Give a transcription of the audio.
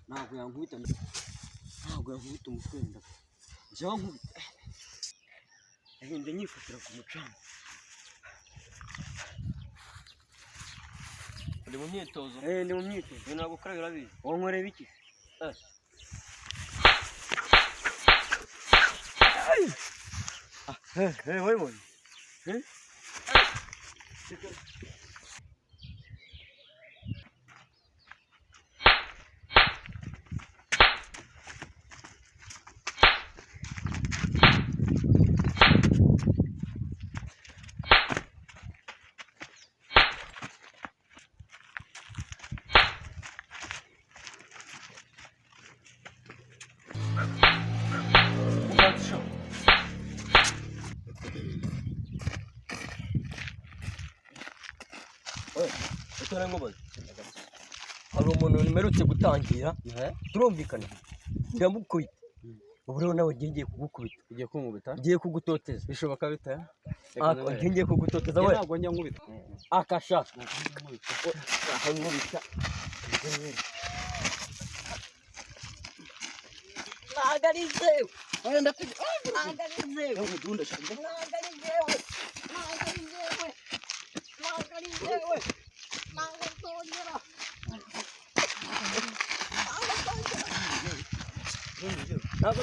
Ntabwo yankubita, ntabwo yankubita umutwe, wenda njyewe nkubita ngenda nyifatira ku mucanga. Uri mu myitozo? Eh, ndi mu myitozo. Ibintu nagukora birabizi. Wankoreye ibiki? Eh. Eh, eh, wabibonye? Eh? Utore nkubaze, hari umuntu mperutse gutangira, turumvikana, ndamukubita. Ubu rero nawe ngiye kugukubita. Ugiye kunkubita? Ngiye kugutoteza. Bishoboka bite? Ah, ngiye kugutoteza we. Ntabwo njya nkubita. Akasha. Nkubita. Ntabwo ari zewe, ntabwo ari zewe, ntabwo ari zewe, ntabwo ari zewe, ntabwo ari zewe, ntabwo nzongera, ntabwo nzongera, ntabwo.